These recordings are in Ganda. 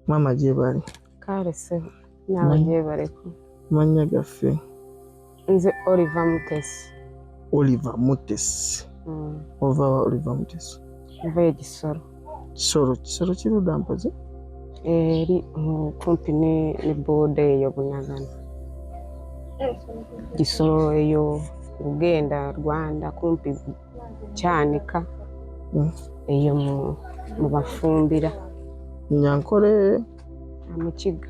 Maama gyebale. Kale ssebo, naawe gyebaleko. Mannya gaffe? Nze Oliver Mutesi. Oliver Mutesi. Ova wa Oliver Mutesi? Nva e Kisoro. Kisoro, Kisoro kiruda mpozi? Eri kumpi ne boda eyo Bunagana. Kisoro eyo kugenda Rwanda kumpi Kyanika. Eyo mu Bafumbira. Nyankole? Mukiga.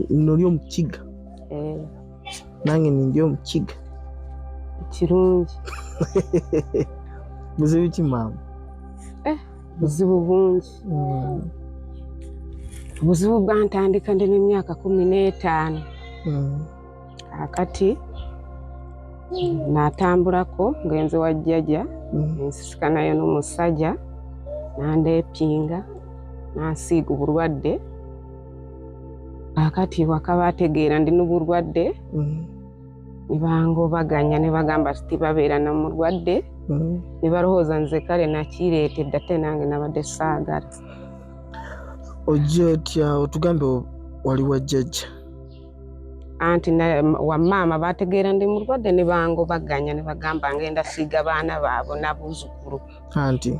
Noli omukiga? Eh. Nange nindi omukiga. Kirungi. Buzibu ki maama? Buzibu bungi. Obuzibu bwantandika ndi n'emyaka 15. Kaakati natambulako ngenze wa jjajja, nsisikanayo n'omusajja nandeepinga nansiiga obulwadde. Kaakati waka bategeera ndi n'obulwadde, ne bangobaganya ne bagamba tibabeera na mulwadde, ne balowooza nze kale nakireetedde ate nange nabadde saagala. Ojja otya otugambe wali wa jjajja? Anti wa maama bategeera ndi mulwadde ne bangobaganya ne bagamba ngenda siiga baana baabwe n'abuzzukulu. Anti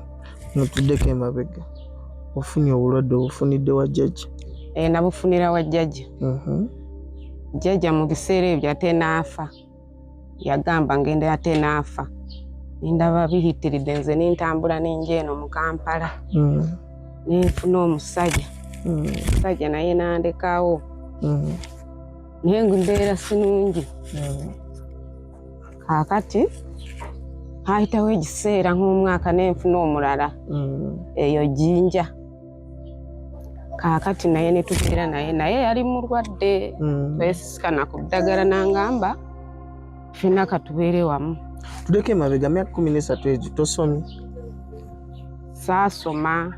mutuddeko emabega, ofunye obulwadde obufunidde wa jjajja? Nabufunira wa jjajja. Jjajja mu biseera ebyo ate n'afa, yagamba ngenda ate n'afa, nindaba biyitiridde nze nintambula ninja eno mu Kampala. Nenfuna omusajja, omusajja naye nandekawo, naye nga mbeera sinungi. Kaakati hayitawo ekiseera nk'omwaka nenfuna omulala eyo Jinja. Kaakati naye netubeera naye, naye yali mulwadde, twesisikana ku ddagala nangamba ffenna katubeere wamu. Tuleke emabega, myaka 13 egyo tosomye? Saasoma,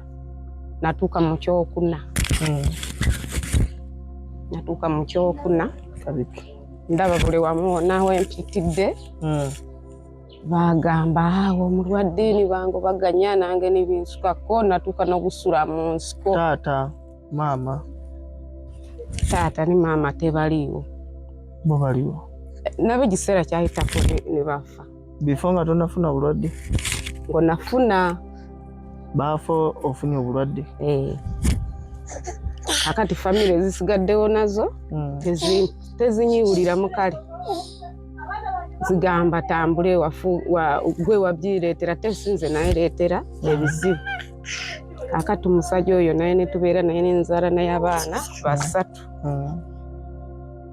natuuka mu kyokuna. Natuuka mu kyokuna. Ndaba buli wamu wonna wempitidde bagamba awo omulwadde ni bangobaganya nange nibinsukako, natuuka n'ogusula mu nsiko. Taata, maama? Taata ne maama tebaliiwo. Bo baliwo? Nabo ekiseera kyayitako ne bafa. Before nga tonafuna bulwadde? Ngo nafuna. Baafa ofunye obulwadde? Kakati famire ezisigaddewo nazo tezinyiwuliramu, kale zigamba tambule gwe wabyireetera, tesinze nayereetera ebizibu. Kakati omusajja oyo naye netubeera naye nenzara naye abaana 3.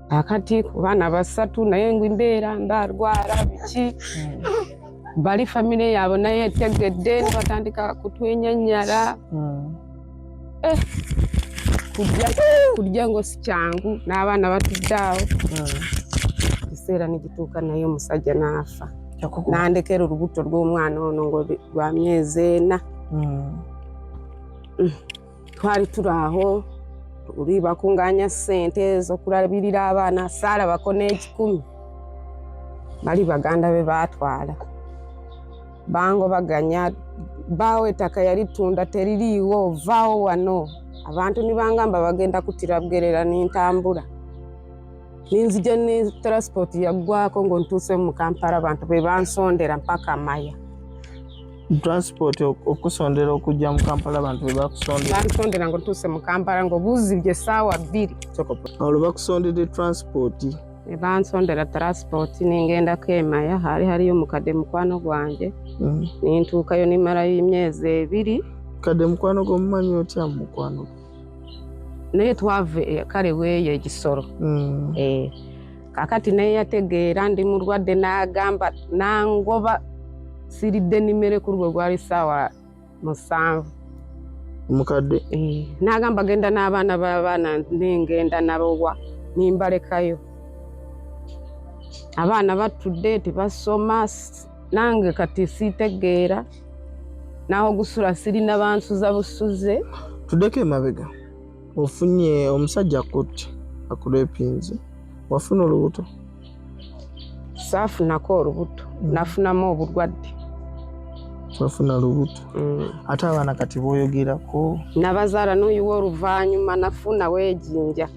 Kakati ku baana 3 naye ngu mbeera mbarwara biki, bali famire yaabwe naye etegedde nebatandika kutwenyanyala. Kurya ngo si kyangu n'abaana batudde awo. Ekiseera negituuka naye omusajja n'afa, nandekera olubuto lw'omwana ono ngo lwa myezi 4. Twali tuli aho uri bakunganya ssente z'okulabirira abaana, saalabako n'ekikumi, bali baganda be baatwala bangobaganya, baawo ettaka yalitunda teririiwo, vaawo wano. Abantu nibangamba bagenda kutira Bwerera, nintambula ninzija ne transport yaggwako ng'ontuuse mu Kampala, abantu be bansondera mpaka Maya. Transport okusondera okujja mu Kampala, abantu be bakusondera? Bansondera ng'ontuuse mu Kampala ng'obuzibye essaawa 2. Olwo bakusondedde transport? Ne bansondera transport ningendako e Maya, haali haliyo mukadde mukwano gwange. Nintuukayo nimalayo emyezi 2. Kadde mukwano gwo mumanyi otya mukwano gwo? Naye twava kale weeyo ekisoro. Kakati naye yategeera ndi mulwadde n'agamba nangoba siridde nimere ku lwe gwali ssaawa 7. Mukadde? N'agamba genda n'abaana b'abaana, nengenda nabowa nimbalekayo. Abaana batudde tebasoma, nange kati siitegeera n'aho gusula sirina bansuza busuze. Tuddeko emabega, ofunye omusajja akutte akulepinze, wafuna olubuto? Saafunako olubuto, nafunamu obulwadde. Wafuna lubuto. Ate abaana kati boyogerako? Nabazaala n'oyiwa oluvannyuma nafuna weejinja,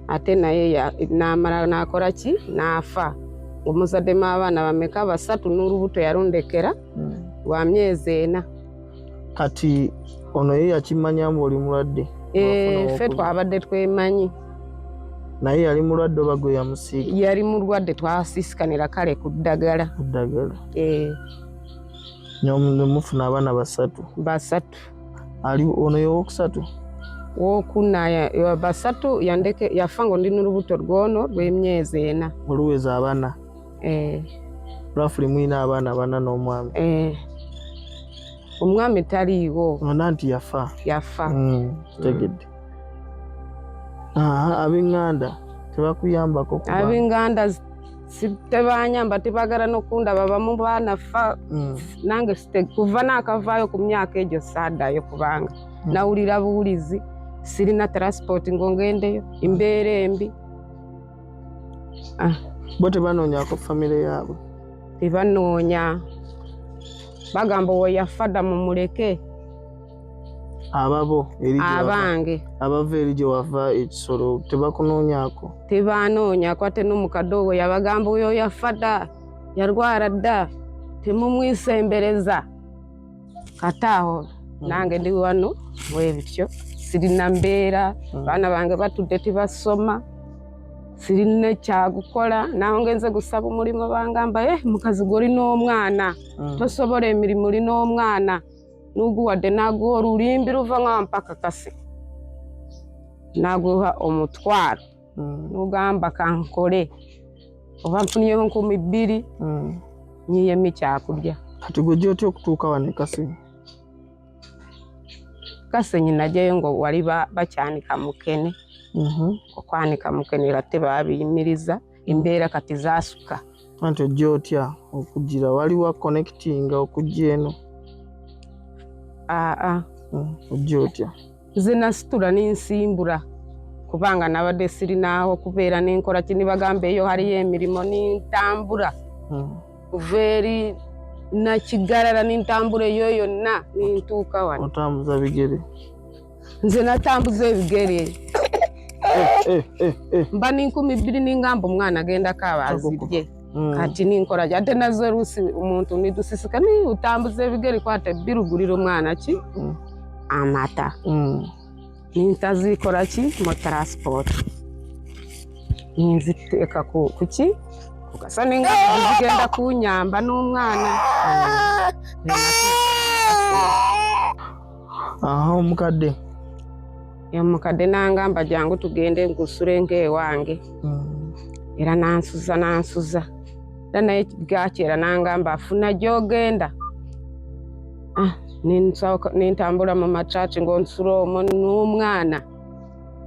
ate naye namala nakola ki, n'afa. Omuzaddemu abaana bameka? 3, n'olubuto yalundekera lwa myezi 4. Kati ono ye yakimanya mbu oli mulwadde? Ffe twabadde twemanyi. Naye yali mulwadde oba gwe yamusiiga? Yali mulwadde, twasisikanira kale ku ddagala. Ku ddagala. Nemufuna abaana 3. 3. Ali ono ye owokusatu? Wokuna 3 yandeke yafa ngo ndi n'olubuto lwono lw'emyezi 4. Oluweza abaana. Roughly mulina abaana 4 n'omwami. Omwami taliiwo. Ona nti yafa. Yafa. Kitegedde. Ab'enganda tebakuyambako kuba? Ab'enganda tebanyamba, tebagala n'okundaba, bamu baanafa. Nange kuva naakavaayo ku myaka egyo saaddayo kubanga nawulira buwulizi, sirina transport ng'ongendeyo, embeera embi. Bo tebanoonyako famire yaabwe? Tebanoonya, bagamba owo yafa dda mumuleke. Ababo eri gye wava? Abange. Abava eri gye wava ekisolo tebakunoonyaako? Tebanoonyako, ate n'omukadde owo yabagamba oyo yafa dda, yarwara dda, temumwisembereza. Kati awo nange ndi wano bwe bityo, sirina mbeera, baana bange batudde tebasoma, sirina kyagukola. Naho ngenze gusaba omulimu bangamba, mukazi gwe olina omwana, tosobola emirimu, olina omwana, nuguwadde naguwa olulimbi luva nga mpaka kase, naguha omutwalo, nugamba kankole oba nfunyeho 2,000 nyiyemu kyakulya. Kati gwe gy'otya okutuuka wano e Kasenyi? Kasenyi najjayo nga wali bakyanika mukene. Okwanika mukene era tebabiyimiriza, embeera kati zaasuka. Anti ojja otya okugira? Waliwo connectinga okujja eno? Aa. Ojja otya? Nze nasitula n'ensimbula kubanga nabadde sirinaawo kubeera n'enkola ki, nibagamba eyo haliyo emirimu, nintambula kuva eri Nakigalala nintambula eyo yonna nintuuka wano. Otambuza bigere? Nze natambuza ebigere. Mba ni 2,000 ningamba omwana agenda kaaba azirye. Kati ninkola ate nazo oluusi omuntu nidusisika ni utambuza ebigere kwata birugulira omwana ki amata. Nintazikola ki mu transport. Ninziteeka ku ki kukasa ninga zigenda kunyamba n'omwana. Aha, omukadde. Omukadde nangamba jangu tugende nkusule ng'ewange. Era nansuza nansuza. Era naye gakyera nangamba afuna gy'ogenda. Nintambula mu macaci ng'onsula omwo n'omwana.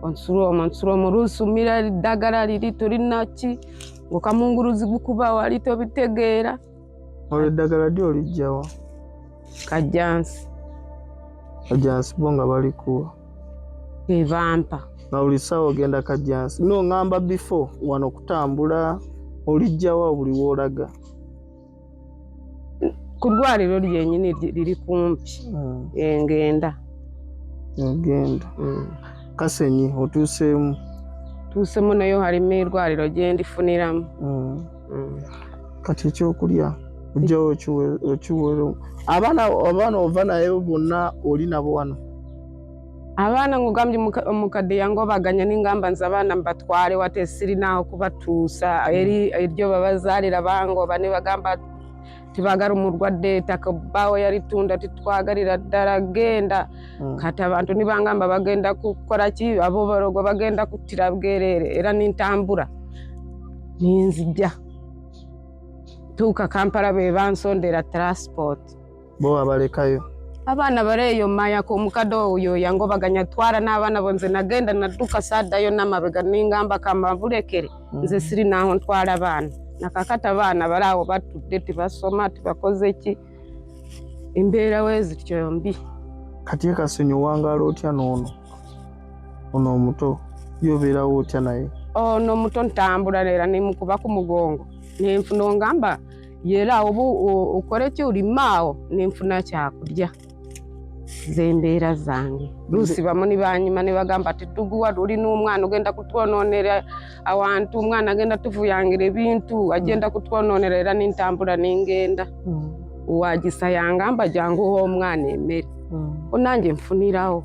Onsula omwo, nsula omwo, oluusi omira eddagala liri tolina ki, ng'okamunguluzi gukuba wali tobitegeera. Olwo eddagala ddi oliggya wa? Kajjansi. Kajjansi bo nga balikuwa? Tebampa. Nga buli ssaawa ogenda Kajjansi? No, ŋŋamba before wano kutambula oliggya wa buli w'olaga? Ku ddwaliro lyennyini liri kumpi. Ngenda. Ogenda. Kasenyi otuuseemu? Tuusemu, nayo halimu eddwaliro gye ndifuniramu. Kati ekyokulya ojjawo okiwero abaana ova naye bonna oli nabo wano? Abaana ngugambye omukadde yangobaganya ningamba nze abaana mbatwale wate sirinaawo kubatuusa eri eryo babazaalira bangoba ne bagamba tibagala omulwadde ettaka bbaawe yalitunda titwagalira ddala genda. Kati abantu nibangamba bagenda kukola ki, abo balogo bagenda kuttira bwereere, era nintambula ninzija tuuka Kampala be bansondera transport. Bo babalekayo? Abaana baleeyo mayako, omukadde oyo yangobaganya twala n'abaana bo, nze nagenda nadduka saaddayo n'amabega ningamba kambavulekere nze sirinaaho ntwala abaana. Nakakati abaana bali awo batudde tebasoma tebakoze ki, embeera we zityo mbi. Kati e Kasenyi owangaala otya n'ono ono omuto, ye obeerawo otya naye? Ono omuto ntambula era nemukuba ku mugongo nenfuna ongamba Yera oba okole ki olimaawo nenfuna kyakulya, zembeera zange. Luusi bamu ne banyima ne bagamba tetuguwa, oli n'omwana ogenda kutwonoonera awantu, omwana agenda tuvuyangira ebintu, agenda kutwonoonera. Era nentambula nengenda. Wagisa yangamba janguwa omwana emmere, onange nfunirawo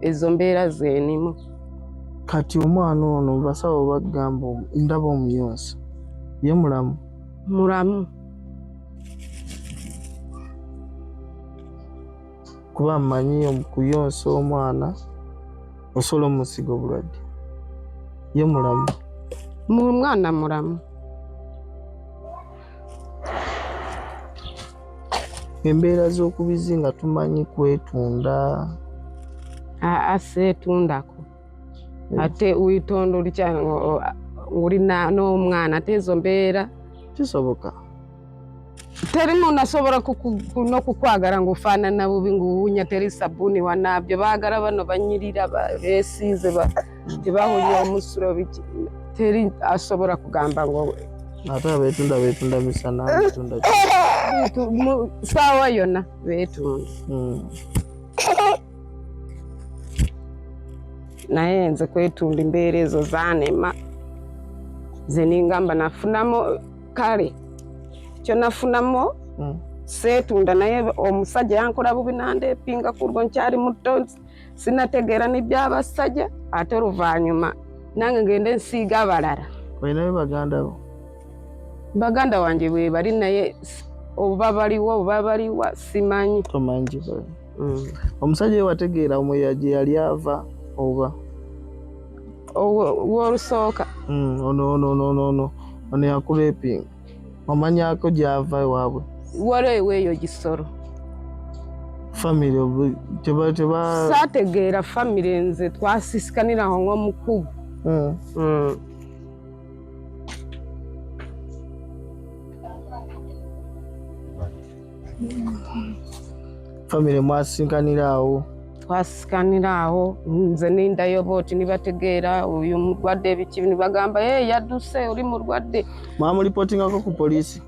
ezo mbeera zenimu. Kati omwana ono basawo bagamba ndaba omuyonsa, ye mulamu? Mulamu. Kuba mmanyi okuyonsa omwana osobola omusiga obulwadde. Ye mulamu? Mwana mulamu. Embeera z'okubizi nga tumanyi kwetunda. Aa, seetundako. Ate witonda uli n'omwana, ate ezo mbeera kisoboka. Teri muntu asobola n'okukwagala ng'ofaanana bubi, ng'owunya, teri sabbuuni wanaabye. Baagala bano banyirira beesiize, tebahunya omusulo biki. Teri asobola kugamba ngo. Ate abeetunda beetunda misana, beetunda ki? Saawa yonna beetunda. Naye nze kwetunda embeera ezo zanema. Nze ningamba nafunamu kale kyo nafunamu. Seetunda, naye omusajja yankola bubi nandepinga kulwo nkyali muto, sinategeera nebyabasajja. Ate oluvannyuma nange ngende nsiiga abalala. Olinayo baganda bo? Baganda wange bwe bali, naye oba baliwo oba baliwa simanyi. Tomanyi gye bali. Omusajja we wategeera omwe gye yali ava oba? Wolusooka? Ono ono ono ono ono ono yakurepinga, omanyako gyava ewaabwe? Waliwo eweeyo Gisoro. Famire teba teba? Saategeera famire, nze twasisikaniraho ng'omukugu. Famire mwasinkanira awo? Twasikanira awo, nze nindayo booti nibategeera oyo mulwadde ebiki, nibagamba, "Hey, yadduse oli mulwadde." Mwamulipootingako ku poliisi?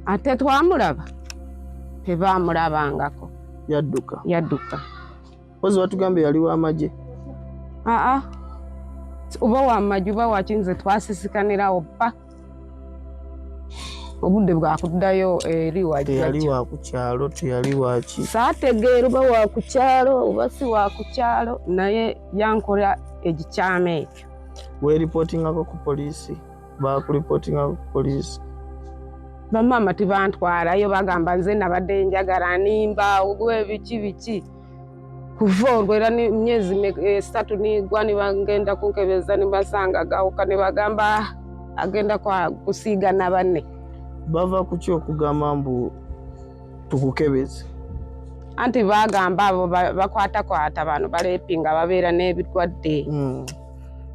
Ate twamulaba? Tebamulabangako. Yadduka? Yadduka. Pozi watugambye yali w'amagye. Aa, oba wamagye oba waki, nze twasisikanirawo pa obudde bwakuddayo eri Teyali wajjajja. wa ku kyalo, teyali waki? Saategeera oba wa ku kyalo oba si wa ku kyalo, naye yankola egikyama ekyo. Weeripootingako ku poliisi? Bakulipootingako ku poliisi? Bamaama tebantwalayo, bagamba nze nabadde njagala nimba ogwe biki biki. Kuva olwo era myezi 3 nigwa, nibagenda kunkebeza nibasanga gawuka, nibagamba, "Ah, agenda kusiiga na banne." Bava ku ki okugamba mbu tukukebeze? Anti bagamba abo bakwatakwata bano balepinga babeera n'ebirwadde.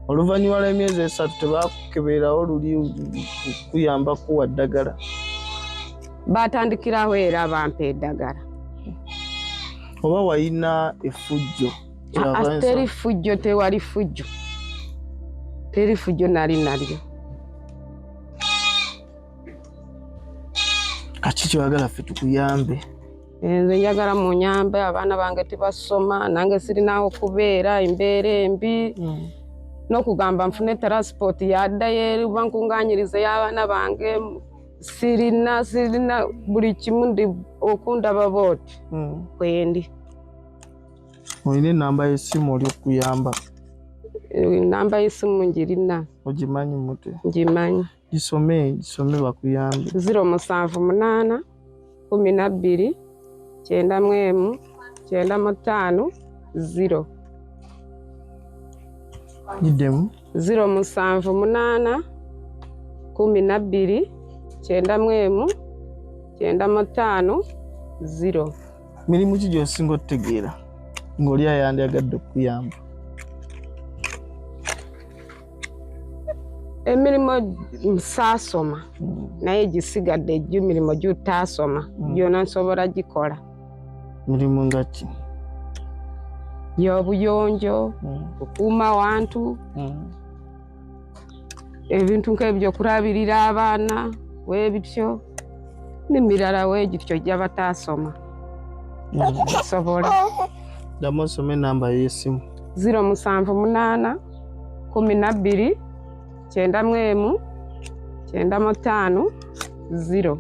Oluvannyuma lw'emyezi 3 tebakukeberawo luli kuyamba kuwa ddagala? Batandikirawo era bampa eddagala. Oba wayina effujjo? Ah, teri fujjo, tewali fujjo, teri fujjo nali nalyo. Kaki kyoyagala ffe tukuyambe? Nze njagala munyambe, abaana bange tebasoma, nange sirinawo kubeera, embeera embi, n'okugamba nfune transport yaddayo eri oba nkunganyirize y'abaana bange sirina, sirina buli kimu. Ndi okundaba booti kwendi. Olina enamba y'essimu oli okuyamba? Enamba y'essimu ngirina. Ogimanyi mutwe? Ngimanyi. Gisome, gisome bakuyambe. 078 12 91 95 0. Giddemu. 078 12 91 95 0. Mirimu ki gy'osinga otutegeera ng'oli ayandyagadde okukuyamba? Emirimu saasoma, naye gisigadde egyo emirimu gyutaasoma gyona nsobola gikola. Mirimu nga ki? Y'obuyonjo, okukuuma wantu, ebintu nk'ebyo, okulabirira abaana webityo. N'emirala weegityo gy'abataasoma. Nsobola. Ddamu osome enamba y'essimu. 078 12 91 95 0.